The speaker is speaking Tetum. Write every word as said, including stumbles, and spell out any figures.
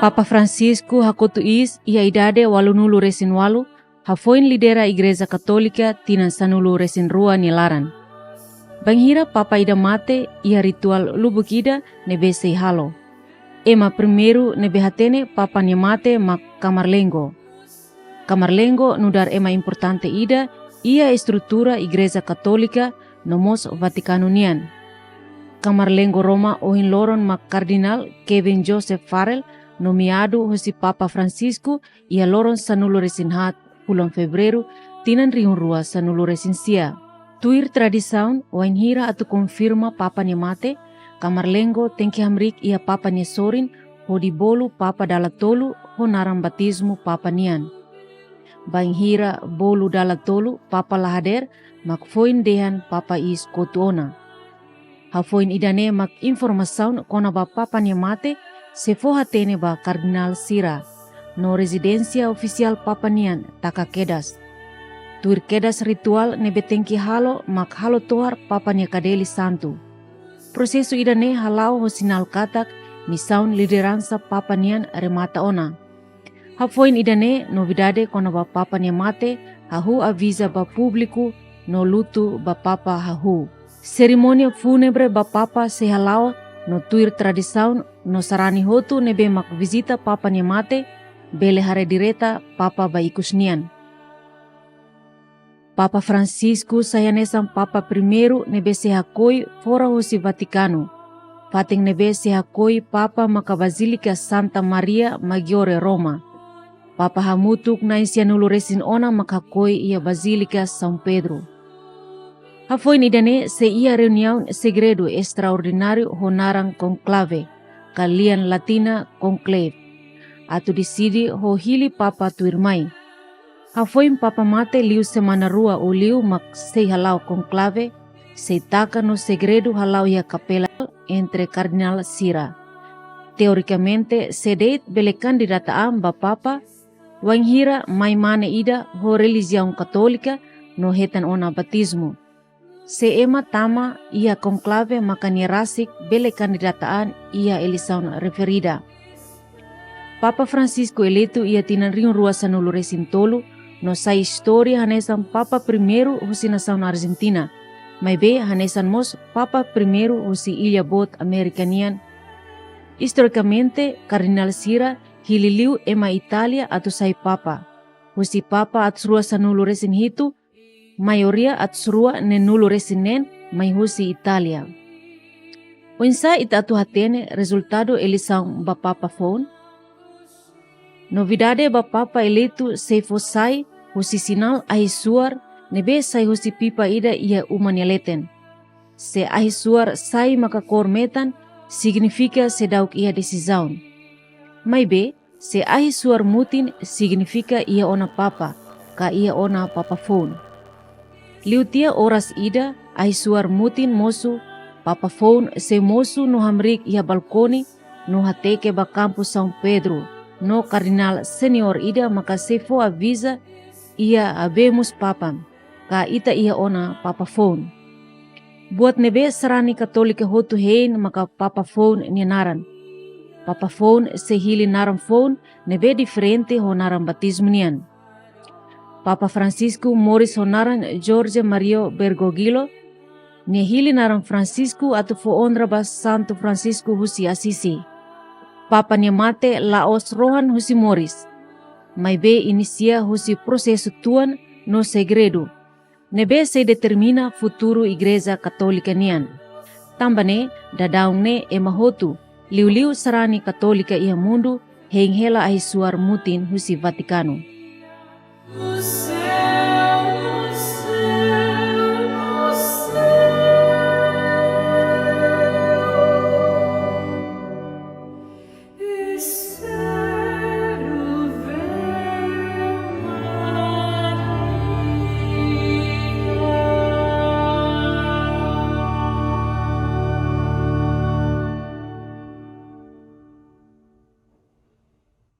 Papa Francisco hakotu iis iha idade ualunulu-resin-ualu, hafoin lidera Igreja Katólika tinan sanulu-resin-rua nia laran. Bainhira Papa ida mate iha rituál lubuk ida ne'ebé sei halo. Ema primeiru ne'ebé hatene Papa nia mate mak Camarlengo. Camarlengo nu'udar ema importante ida iha estrutura Igreja Katólika no mós Vatikanu nian. Camarlengo Roma ohin loron mak Kardinál Kevin Joseph Farrell nomeadu hosi Papa Francisco iha loron sanulu-resin-haat fulan Fevereiru tinan rihun rua sanulu-resin-sia. Tuir tradisaun, wainhira atu konfirma Papa nia mate, Camarlengo tenke hamriik iha Papa nia sorin hodi bolu Papa dala tolu ho naran batizmu Papa nian. Bainhira bolu dala tolu Papa la hadeer, mak foin dehan Papa iis kotu ona. Hafoin ida-ne'e mak informasaun kona-ba Papa nia mate sei fó hatene ba kardinál sira, no rezidénsia ofisiál Papa nian taka kedas. Tuir kedas rituál ne'ebé tenke halo mak halo tohar Papa nia kadeli santu. Prosesu ida-ne'e hala'o ho sinál katak misaun lideransa Papa nian remata ona. Hafoin ida-ne'e novidade kona-ba Papa nia mate hahú aviza ba públiku no lutu ba Papa hahú. Serimónia fúnebre ba Papa sei hala'o no tuir tradisaun no sarani hotu ne'ebé mak vizita Papa nia mate bele haree direta Papa ba ikus nian. Papa Francisco sai hanesan Papa primeiru ne'ebé sei hakoi fora hosi Vatikanu. Fatin ne'ebé sei hakoi Papa maka Bazílika Santa Maria Maggiore Roma. Papa hamutuk na'in sianulu-resin-ona mak hakoi iha Bazílika São Pedro. Hafoin ida-ne'e sei iha reuniaun segredu estraordináriu ho naran konklave, ka lian latina conclave, atu deside ho hili Papa tuirmai. Hafoin Papa mate liu semana rua ou liu mak sei hala'o konklave, sei taka no segredu hala'o iha kapela entre kardinál sira. Teorikamente, sé de'it bele kandidata an ba Papa, wainhira mai mane ida ho relijiaun Katólika no hetan ona batizmu. Se ema tama iha konklave maka nia rasik bele kandidata an iha eleisaun referida. Papa Francisco eleitu iha tinan rihun rua sanulu-resin-tolu no sai istória hanesan Papa primeiru husi nasaun Argentina, maibé hanesan mós Papa primeiru husi illa boot Amérika nian. Istorikamente, kardinál sira hili liu ema Itália atu sai Papa. Husi Papa atus rua sanulu-resin-hitu, maioria atus rua neenulu-resin-neen mai husi Itália. Oinsá ita atu hatene rezultadu eleisaun ba Papa foun? Novidade ba Papa eleitu sei fó sai husi sinál ahi-suar ne'ebé sai husi pipa ida iha uma nia leten. Se ahi-suar sai maka kór metan, signifika seidauk iha desizaun. Maibé, se ahi-suar mutin signifika iha ona Papa, ka iha ona Papa foun. Liu tiha oras ida, ahi-suar mutin mosu, Papa foun sei mosu no hamriik iha balkoni, no hateke ba kampu São Pedro, no kardinál seniór ida maka sei fó aviza iha Habemus Papam, ka ita iha ona Papa foun. Buat ne'ebé sarani Katólika hotu hein maka Papa foun nia naran. Papa foun sei hili naran foun ne'ebé diferente ho naran batizmu nian. Papa Francisco moris ho naran Jorge Mario Bergoglio, nia hili naran Francisco atu fó onra ba Santu Francisco husi Asisi. Papa nia mate la'ós rohan husi moris, maibé inisia husi prosesu tuan no segredu ne'ebé sei determina futuru Igreja Katólika nian. Tanba ne'e, daudaun ne'e ema hotu, liuliu sarani Katólika iha mundu, hein hela ahi-suar mutin husi Vatikanu.